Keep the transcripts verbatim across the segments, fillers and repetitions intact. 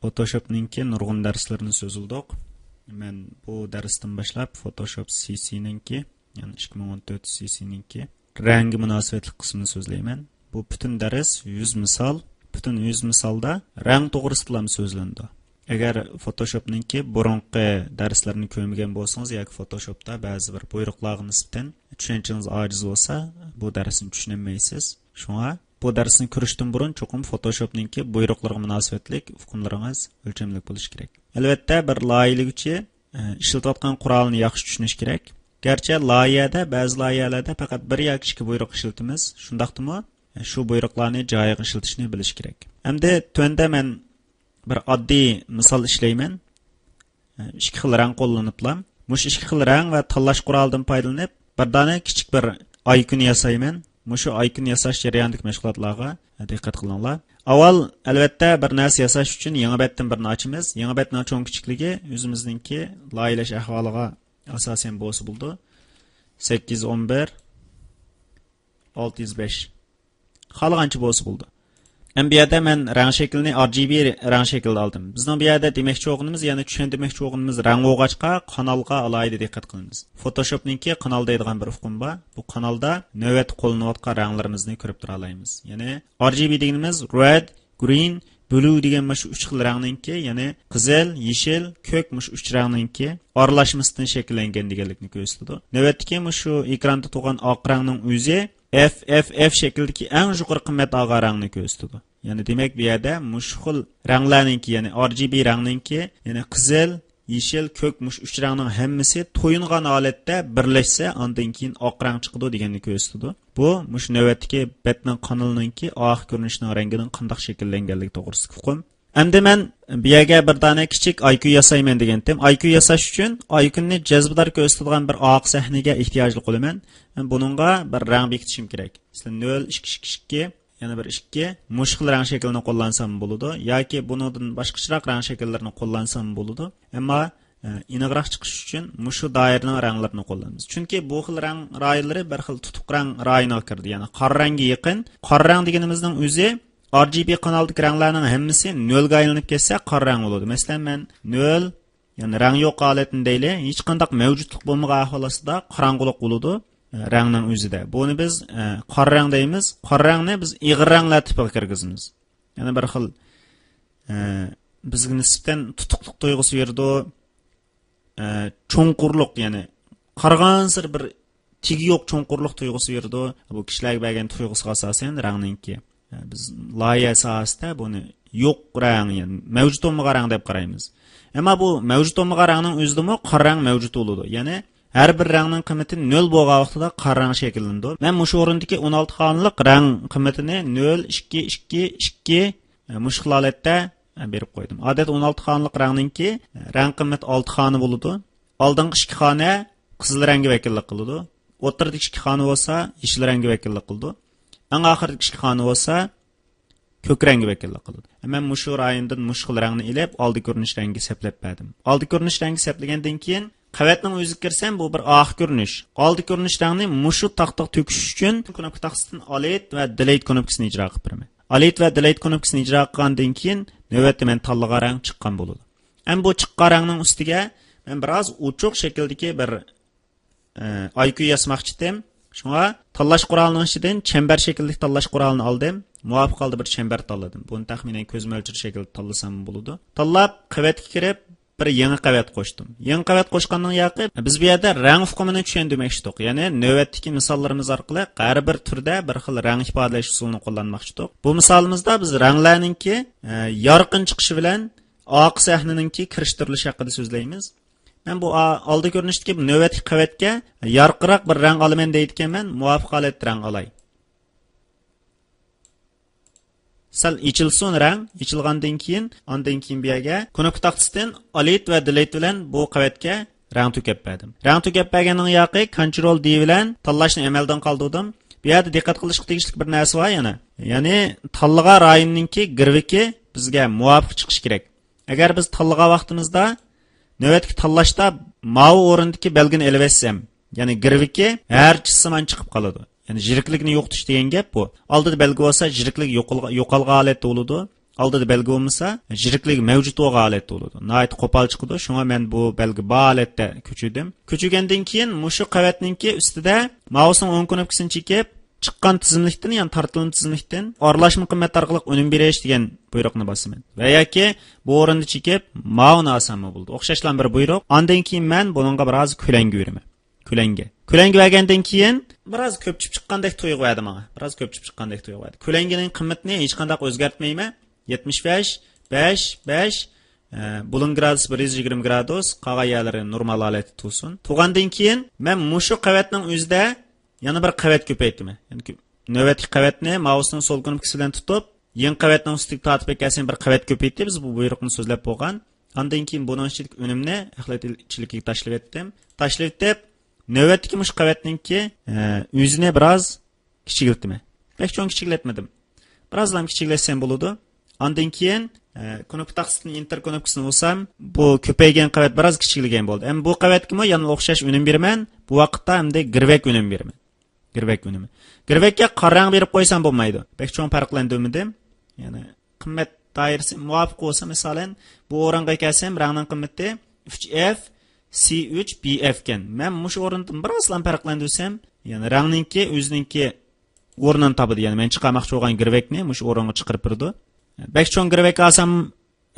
فوتوشوپنىڭكى نۇرغۇن دەرسلىرىنى سۆزلىدۇق. مەن بۇ دەرستىن باشلاپ فوتوشوپ سىسىنىڭكى، يەنى ئىككى مىڭ ئون تۆت سىسىنىڭكى رەڭگە مۇناسىۋەتلىك قىسمىنى سۆزلەيمەن. بۇ پۈتۈن دەرس يۈز مىسال، پۈتۈن يۈز مىسالدا رەڭ توغرىسىدىلا سۆزلىنىدۇ. ئەگەر فوتوشوپنىڭكى بۇرۇنقى دەرسلىرىنى كۆرمىگەن بولسىڭىز ياكى فوتوشوپتا بەزى بىر بۇيرۇقلارغا نىسبەتەن چۈشەنچىڭىز ئاجىز بولسا، بۇ دەرسنى چۈشىنەلمەيسىز. شۇڭا بۇ دەرسنى كۆرۈشتىن بۇرۇن چوقۇم فوتوشوپنىڭكى بۇيرۇقلىرىغا مۇناسىۋەتلىك ئۇقۇملىرىڭىز ئۆلچەملىك بولۇشى كېرەك. ئەلۋەتتە، بىر لايىھىلىگۈچى ئە، ئىشلىتىۋاتقان قورالنى ياخشى چۈشىنىش كېرەك. گەرچە لايىھەدە، بەزى لايىھەلەردە پەقەت بىر ياكى ئىككى بۇيرۇق ئىشلىتىمىز، شۇنداقتىمۇ، ئە، شۇ بۇيرۇقلارنى جايىغا ئىشلىتىشنى بىلىش كېرەك. ئەمدى تۆۋەندە مەن بىر ئاددىي مىسال ئىشلەيمەن. ئە، ئىككى خىل رەڭ قوللىنىپلا، مۇشۇ ئىككى خىل رەڭ ۋە تاللاش قورالىدىن پايدىلىنىپ، بىر دانە كىچىك بىر ئايكون ياسايمەن. مۇشۇ ئايكون ياساش جەريانىدىكى مەشغۇلاتلارغا دىققەت قىلىڭلار. ئاۋۋال، ئەلۋەتتە، بىر نەرسە ياساش ئۈچۈن يېڭى بەتتىن بىرنى ئاچىمىز. يېڭى بەتنىڭ چوڭ كىچىكلىكى ئۆزىمىزنىڭكى لايىھەلەش ئەھۋالىغا ئاساسەن بولسا بولىدۇ. سەككىز يۈز ئون بىر، ئالتە يۈز بەش. خالىغانچە بولسا بولىدۇ. ئەمدى بۇ يەردە مەن رەڭ شەكلىنى ئار جى بى رەڭ شەكلىدە ئالدىم. بىزنىڭ بۇ يەردە دېمەكچى بولغىنىمىز، يەنى چۈشەندۈرمەكچى بولغىنىمىز رەڭ بولغاچقا، قانالغا ئالاھىدە دىققەت قىلىمىز. فوتوشوپنىڭكى قانال دەيدىغان بىر ئۇقۇم بار. بۇ قانالدا نۆۋەتتە قوللىنىۋاتقان رەڭلىرىمىزنى كۆرۈپ تۇرالايمىز. يەنى ئار جى بى دېگىنىمىز رەد، گرىن، بلۇ دېگەن مۇشۇ ئۈچ خىل رەڭنىڭكى، يەنى قىزىل، يېشىل، كۆك مۇشۇ ئۈچ رەڭنىڭكى ئارىلاشمىسىدىن شەكىللەنگەن دېگەنلىكنى كۆرسىتىدۇ. نۆۋەتتىكى مۇشۇ ئېكراندا تۇرغان ئاق رەڭنىڭ ئۆزى ئەف ئەف ئەف شەكلىدىكى ئەڭ يۇقىرى قىممەت ئالغان رەڭنى كۆرسىتىدۇ. يەنى دېمەك، بۇ يەردە مۇشۇ خىل رەڭلەرنىڭكى، يەنى ئار جى بى رەڭنىڭكى، يەنى قىزىل، يېشىل، كۆك مۇشۇ ئۈچ رەڭنىڭ ھەممىسى تويۇنغان ھالەتتە بىرلەشسە، ئاندىن كېيىن ئاق رەڭ چىقىدۇ دېگەننى كۆرسىتىدۇ. بۇ مۇشۇ نۆۋەتتىكى بەتنىڭ قانىلىنىڭكى ئارقا كۆرۈنۈشىنىڭ رەڭگىنىڭ قانداق شەكىللەنگەنلىكى توغرىسىدىكى ئۇقۇم. ئەمدى مەن بۇ يەرگە بىر دانە كىچىك ئايكون ياسايمەن دېگەنتىم. ئايكون ياساش ئۈچۈن ئايكوننى جەزبىدار كۆرسىتىدىغان بىر ئارقا سەھنىگە ئېھتىياجلىق بولىمەن. مەن بۇنىڭغا بىر رەڭ بېكىتىشىم كېرەك. مەسىلەن، نۆل، ئىككى، ئىككى، ئىككى، يەنە بىر ئىككى. مۇشۇ خىل رەڭ شەكلىنى قوللانسام بولىدۇ. ياكى بۇنىڭدىن باشقىچىراق رەڭ شەكىللىرىنى قوللانسام بولىدۇ. ئەمما، ئە، ئېنىقراق چىقىش ئۈچۈن مۇشۇ دائىرىنىڭ رەڭلىرىنى قوللىنىمىز. چۈنكى بۇ خىل رەڭ رايىلىرى بىر خىل تۇتۇق رەڭ رايىنىغا كىرىدۇ. يەنى قارا رەڭگە يېقىن. قارا رەڭ دېگىنىمىزنىڭ ئۆزى ئار جى بى قانالدىكى رەڭلەرنىڭ ھەممىسى نۆلگە ئايلىنىپ كەتسە، قارا رەڭ بولىدۇ. مەسىلەن، مەن نۆل، يەنى رەڭ يوق ھالەتنى دەيلى، ھېچقانداق مەۋجۇتلۇق بولمىغان ئەھۋال ئاستىدا قاراڭغۇلۇق بولىدۇ، ئە، رەڭنىڭ ئۆزىدە. بۇنى بىز، ئە، قارا رەڭ دەيمىز. قارا رەڭنى بىز ئېغىر رەڭلەر تىپىغا كىرگۈزىمىز. يەنى بىر خىل، ئە، بىزگە نىسبەتەن تۇتۇقلۇق تۇيغۇسى بېرىدۇ. ئە، چوڭقۇرلۇق، يەنى قارىغانسېرى بىر تېگى يوق چوڭقۇرلۇق تۇيغۇسى بېرىدۇ. بۇ كىشىلەرگە بەرگەن تۇيغۇسىغا ئاساسەن رەڭنىڭكى. ئە، بىز لايىھە ساھەسىدە بۇنى يوق رەڭ، يەنى مەۋجۇت بولمىغان رەڭ دەپ قارايمىز. ئەمما بۇ مەۋجۇت بولمىغان رەڭنىڭ ئۆزىدىمۇ قارا رەڭ مەۋجۇت بولىدۇ. يەنى ھەر بىر رەڭنىڭ قىممىتى نۆل بولغان ۋاقتىدا قارا رەڭ شەكىللىنىدۇ. مەن مۇشۇ ئورۇندىكى ئون ئالتە خانىلىق رەڭ قىممىتىنى نۆل، ئىككى، ئىككى، ئىككى، ئە، مۇشۇ خىل ھالەتتە، ئە، بېرىپ قويدۇم. ئادەتتە ئون ئالتە خانىلىق رەڭنىڭكى، ئە، رەڭ قىممىتى ئالتە خانا بولىدۇ. ئالدىنقى ئىككى خانا قىزىل رەڭگە ۋەكىللىك قىلىدۇ. ئوتتۇرىدىكى ئىككى خانا بولسا يېشىل رەڭگە ۋەكىللىك قىلىدۇ. ئەڭ ئاخىرىدىكى ئىككى خانا بولسا كۆك رەڭگە ۋەكىللىك قىلىدۇ. مەن مۇشۇ رايوندىن مۇشۇ خىل رەڭنى ئېلىپ، ئالدى كۆرۈنۈش رەڭگە سەپلەپ بەردىم. ئالدى كۆرۈنۈش رەڭگە سەپلىگەندىن كېيىن، قەۋەتنىڭ ئۆزىگە كىرسەم، بۇ بىر ئارقا كۆرۈنۈش. ئالدى كۆرۈنۈش رەڭنى مۇشۇ تاختىغا تۆكۈش ئۈچۈن كۇنۇپكا تاختىسىدىن ئالىت ۋە دېلېيت كۇنۇپكىسىنى ئىجرا قىلىپ بېرىمەن. ئالىت ۋە دېلېيت كۇنۇپكىسىنى ئىجرا قىلغاندىن كېيىن، نۆۋەتتە مەن تاللىغان رەڭ چىققان بولىدۇ. ئەمدى بۇ چىققان رەڭنىڭ ئۈستىگە مەن بىراز ئوچۇق شەكىلدىكى بىر ئايكون ياسىماقچىدىم. شۇڭا تاللاش قورالىنىڭ ئىچىدىن چەمبەر شەكىللىك تاللاش قورالىنى ئالدىم. مۇۋاپىق ھالدا بىر چەمبەر تاللىدىم. بۇنى تەخمىنەن كۆز مۆلچىرى شەكلىدە تاللىسام بولىدۇ. تاللاپ، قەۋەتكە كىرىپ، بىر يېڭى قەۋەت قوشتۇم. يېڭى قەۋەت قوشقاننىڭ ياقى، بىز بۇ يەردە رەڭ ئۇقۇمىنى چۈشەندۈرمەكچىدۇق. يەنى نۆۋەتتىكى مىساللىرىمىز ئارقىلىق ھەر بىر تۈردە بىر خىل رەڭ ئىپادىلەش ئۇسۇلىنى قوللانماقچىدۇق. بۇ مىسالىمىزدا بىز رەڭلەرنىڭكى، ئە، يارقىن چىقىشى بىلەن ئارقا سەھنىنىڭكى كىرىشتۈرۈلۈشى ھەققىدە سۆزلەيمىز. مەن بۇ ئا-، ئالدى كۆرۈنۈشتىكى نۆۋەتتىكى قەۋەتكە يارقىراق بىر رەڭ ئالىمەن دەيدىكەنمەن، مۇۋاپىق ھالەتتە رەڭ ئالاي. سەل ئېچىلسۇن رەڭ، ئېچىلغاندىن كېيىن، ئاندىن كېيىن بۇ يەرگە كۇنۇپكا تاختىسىدىن ئالىت ۋە دېلېيت بىلەن بۇ قەۋەتكە رەڭ تۆكۈپ بەردىم. رەڭ تۆكۈپ بەرگەننىڭ ياقى كونترول دى بىلەن تاللاشنى ئەمەلدىن قالدۇردۇم. بۇ يەردە دىققەت قىلىشقا تېگىشلىك بىر نەرسە بار يەنە. يەنى تاللىغان رايوننىڭكى گىرۋىكى بىزگە مۇۋاپىق چىقىشى كېرەك. ئەگەر بىز تاللىغان ۋاقتىمىزدا نۆۋەتتىكى تاللاشتا ماۋۇ ئورۇندىكى بەلگىنى ئېلىۋەتسەم، يەنى گىرۋىكى ھەرچىسىمان چىقىپ قالىدۇ. يەنى يىرىكلىكنى يوقىتىش دېگەن گەپ بۇ. ئالدىدا بەلگە بولسا يىرىكلىك يوقالغا-، يوقالغان ھالەتتە بولىدۇ. ئالدىدا بەلگە بولمىسا، يىرىكلىكى مەۋجۇت بولغان ھالەتتە بولىدۇ. ناھايىتى قوپال چىقىدۇ. شۇڭا مەن بۇ بەلگە بار ھالەتتە كۆچۈردۈم. كۆچۈرگەندىن كېيىن مۇشۇ قەۋەتنىڭكى ئۈستىدە مائۇسنىڭ ئوڭ كۇنۇپكىسىنى چېكىپ، چىققان تىزىملىكتىن، يەنى تارتىلما تىزىملىكتىن ئارىلاشما قىممەت ئارقىلىق ئۈنۈم بېرىش دېگەن بۇيرۇقنى باسىمەن. ۋە ياكى بۇ ئورۇندا چېكىپ، ماۋۇنى ئالساممۇ بولىدۇ. ئوخشاشلا بىر بۇيرۇق. ئاندىن كېيىن مەن بۇنىڭغا بىراز كۆلەڭگە بېرىمەن. كۆلەڭگە. كۆلەڭگە بەرگەندىن كېيىن بىراز كۆپچىپ چىققاندەك تۇيغۇ بەردى ماڭا. بىراز كۆپچىپ چىققاندەك تۇيغۇ بەردى. كۆلەڭگىنىڭ قىممىتىنى ھېچقانداق ئۆزگەرتمەيمەن. يەتمىش بەش، بەش، بەش، ئە، بۇلۇڭ گرادۇس بىر يۈز يىگىرمە گرادۇس، قالغان يەرلىرى نورمال ھالەتتە تۇرسۇن. تۇرغاندىن كېيىن مەن مۇشۇ قەۋەتنىڭ ئۆزىدە يەنە بىر قەۋەت كۆپەيتىمەن. يەنى كۆ-، نۆۋەتتىكى قەۋەتنى مائۇسنىڭ سول كۇنۇپكىسى بىلەن تۇتۇپ، يېڭى قەۋەتنىڭ ئۈستىگە تارتىپ كەلسەم بىر قەۋەت كۆپەيتتى. بىز بۇ بۇيرۇقنى سۆزلەپ بولغان. ئاندىن كېيىن بۇنىڭ ئىچىدىكى ئۈنۈمنى ئەخلەت ئىچىلىكىگە تاشلىۋەتتىم. تاشلىۋېتىپ، نۆۋەتتىكى مۇشۇ قەۋەتنىڭكى، ئە، ئۆزىنى بىراز كىچىكلىتىمەن. بەك چوڭ كىچىكلەتمىدىم. بىرازلا كىچىكلەتسەم بولىدۇ. ئاندىن كېيىن، ئە، كۇنۇپكا تاختىسىدىن ئېنتېر كۇنۇپكىسىنى ئۇرسام، بۇ كۆپەيگەن قەۋەت بىراز كىچىكلىگەن بولدى. ئەمما بۇ قەۋەتكىمۇ يەنە ئوخشاش ئۈنۈم بېرىمەن. بۇ ۋاقىتتا ئەمدى گىرۋەك ئۈنۈم بېرىمەن. گىرۋەك ئۈنۈمى. گىرۋەككە قارا رەڭ بېرىپ قويسام بولمايدۇ. بەك چوڭ پەرقلەندۈرمىدىم. يەنى قىممەت دائىرىسى مۇۋاپىق بولسا، مىسالەن، بۇ ئورۇنغا كەلسەم، رەڭنىڭ قىممىتى ئۈچ ئېف سى ئۈچ بى ئېف ئىكەن. مەن مۇشۇ ئورۇندىن بىرازلا پەرقلەندۈرسەم، يەنى رەڭنىڭكى ئۆزىنىڭكى ئورنىنى تاپىدۇ. يەنى مەن چىقارماقچى بولغان گىرۋەكنى مۇشۇ ئورۇنغا چىقىرىپ بېرىدۇ. بەك چوڭ گىرۋەك ئالسام،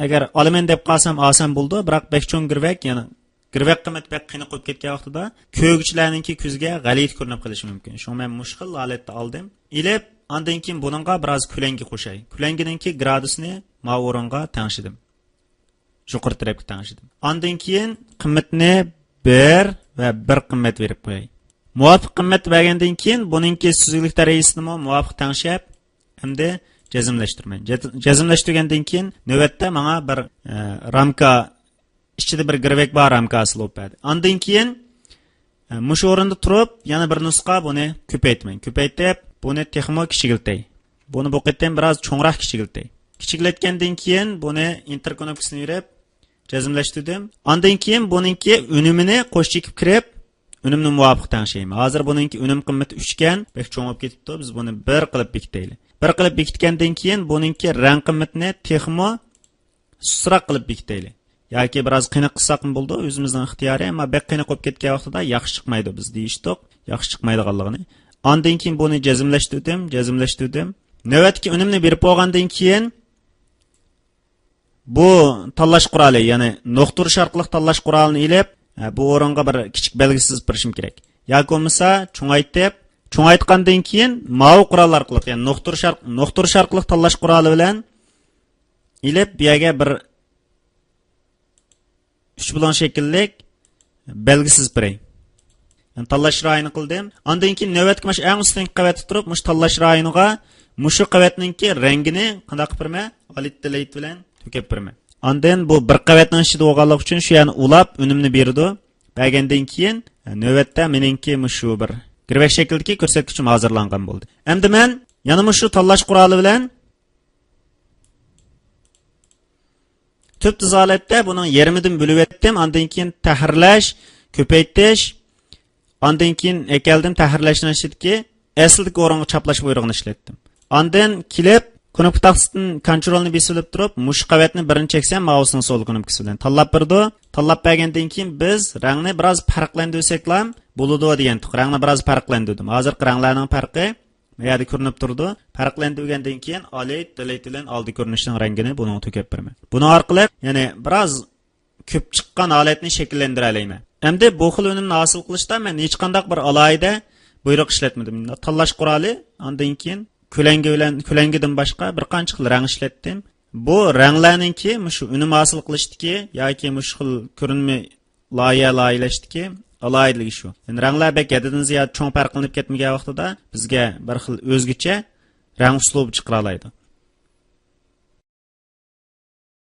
ئەگەر ئالىمەن دەپ قالسام، ئالسام بولىدۇ، بىراق بەك چوڭ گىرۋەك، يەنى گىرۋەك قىممىتى بەك قېنىق بولۇپ كەتكەن ۋاقتىدا كۆرگۈچىلەرنىڭكى كۆزىگە غەلىتە كۆرۈنۈپ قېلىشى مۇمكىن. شۇڭا مەن مۇشۇ خىل ھالەتتە ئالدىم. ئېلىپ، ئاندىن كېيىن بۇنىڭغا بىراز كۆلەڭگە قوشاي. كۆلەڭگىنىڭكى گرادۇسىنى ماۋۇ ئورۇنغا تەڭشىدىم. يۇقىرى تەرەپكە تەڭشىدىم. ئاندىن كېيىن قىممىتىنى بىر ۋە بىر قىممەت بېرىپ قوياي. مۇۋاپىق قىممەت بەرگەندىن كېيىن بۇنىڭكى سۈزۈكلۈك دەرىجىسىنىمۇ مۇۋاپىق تەڭشەپ، ئەمدى جەزملەشتۈرىمەن. جەز-، جەزملەشتۈرگەندىن كېيىن نۆۋەتتە ماڭا بىر، ئە، رامكا، ئىچىدە بىر گىرۋەك بار رامكا ھاسىل بولۇپ بەردى. ئاندىن كېيىن، ئە، مۇشۇ ئورۇندا تۇرۇپ يەنە بىر نۇسخا بۇنى كۆپەيتىمەن. كۆپەيتىپ، بۇنى تېخىمۇ كىچىكلىتەي. بۇنى بۇ قېتىم بىراز چوڭراق كىچىكلىتەي. كىچىكلەتكەندىن كېيىن بۇنى ئېنتېر كۇنۇپكىسىنى بېرىپ، جەزملەشتۈردۈم. ئاندىن كېيىن بۇنىڭكى ئۈنۈمىنى قوش چېكىپ كىرىپ، ئۈنۈمنى مۇۋاپىق تەڭشەيمەن. ھازىر بۇنىڭكى ئۈنۈم قىممىتى ئۈچ ئىكەن، بەك چوڭ بولۇپ كېتىپتۇ. بىز بۇنى بىر قىلىپ بېكىتەيلى. بىر قىلىپ بېكىتكەندىن كېيىن بۇنىڭكى رەڭ قىممىتىنى تېخىمۇ سۇسراق قىلىپ بېكىتەيلى. ياكى بىراز قېنىق قىلساقمۇ بولىدۇ، ئۆزىمىزنىڭ ئىختىيارى. ئەمما بەك قېنىق بولۇپ كەتكەن ۋاقتىدا ياخشى چىقمايدۇ، بىز دېيىشتۇق ياخشى چىقمايدىغانلىقىنى. ئاندىن كېيىن بۇنى جەزملەشتۈردۈم، جەزملەشتۈردۈم. نۆۋەتتىكى ئۈنۈمنى بېرىپ بولغاندىن كېيىن، بۇ تاللاش قورالى، يەنى نۇقتا ئۇرۇش ئارقىلىق تاللاش قورالىنى ئېلىپ، ھە، بۇ ئورۇنغا بىر كىچىك بەلگە سىزىپ بېرىشىم كېرەك. ياكى بولمىسا چوڭايتىپ، چوڭايتقاندىن كېيىن ماۋۇ قورال ئارقىلىق، يەنى نۇقتا ئۇرۇش ئارق-، نۇقتا ئۇرۇش ئارقىلىق تاللاش قورالى بىلەن ئېلىپ، بۇ يەرگە بىر ئۈچ بۇلۇڭ شەكىللىك بەلگە سىزىپ بېرەي. يەنى تاللاش رايىنى قىلدىم. ئاندىن كېيىن نۆۋەتتىكى مۇشۇ ئەڭ ئۈستۈنكى قەۋەتكە تۇرۇپ، مۇشۇ تاللاش رايىنىغا مۇشۇ قەۋەتنىڭكى رەڭگىنى قانداق قىلىپ بېرىمەن؟ ئالىيت دېلەيت بىلەن تۈگەپ بېرىمەن. ئاندىن بۇ بىر قەۋەتنىڭ ئىچىدە بولغانلىقى ئۈچۈن شۇ يەرنى ئۇلاپ ئۈنۈمنى بېرىدۇ. بەرگەندىن كېيىن نۆۋەتتە مېنىڭكى مۇشۇ بىر گىرۋەك شەكلىدىكى كۆرسەتكۈچۈم ھازىرلانغان بولدى. ئەمدى مەن يەنە مۇشۇ تاللاش قورالى بىلەن تۈپ تۈز ھالەتتە بۇنىڭ يېرىمىدىن بۆلۈۋەتتىم. ئاندىن كېيىن تەھرىرلەش، كۆپەيتىش، ئاندىن كېيىن ئەكەلدىم تەھرىرلەشنىڭ ئىچىدىكى ئەسلىدىكى ئورۇنغا چاپلاش بۇيرۇقىنى ئىشلەتتىم. ئاندىن كېلىپ، كۇنۇپكا تاختىسىدىن كونترولنى بېسىۋېلىپ تۇرۇپ، مۇشۇ قەۋەتنى بىرىنى چەكسەم، مائۇسنىڭ سول كۇنۇپكىسى بىلەن تاللاپ بېرىدۇ. تاللاپ بەرگەندىن كېيىن بىز رەڭنى بىراز پەرقلەندۈرسەكلا بولىدۇ دېگەنتۇق. رەڭنى بىراز پەرقلەندۈردۈم. ھازىرقى رەڭلەرنىڭ پەرقى بۇ يەردە كۆرۈنۈپ تۇرىدۇ. پەرقلەندۈرگەندىن كېيىن ئالىيت، دېلەيت بىلەن ئالدى كۆرۈنۈشنىڭ رەڭگىنى بۇنىڭغا تۈگەپ بېرىمەن. بۇنىڭ ئارقىلىق، يەنى بىراز كۆپ چىققان ھالەتنى شەكىللەندۈرەلەيمەن. ئەمدى بۇ خىل ئۈنۈمنى ھاسىل قىلىشتا مەن ھېچقانداق بىر ئالاھىدە بۇيرۇق ئىشلەتمىدىم. تاللاش قورالى، ئاندىن كېيىن كۆلەڭگە بىلەن، كۆلەڭگىدىن باشقا بىر قانچە خىل رەڭ ئىشلەتتىم. بۇ رەڭلەرنىڭكى مۇشۇ ئۈنۈم ھاسىل قىلىشتىكى ياكى مۇشۇ خىل كۆرۈنمە لايىھە لايىھەلەشتىكى ئالاھىدىلىكى شۇ. يەنى رەڭلەر بەك ھەددىدىن زىيادە چوڭ پەرقلىنىپ كەتمىگەن ۋاقتىدا بىزگە بىر خىل ئۆزگىچە رەڭ ئۇسلۇبى چىقىرالايدۇ.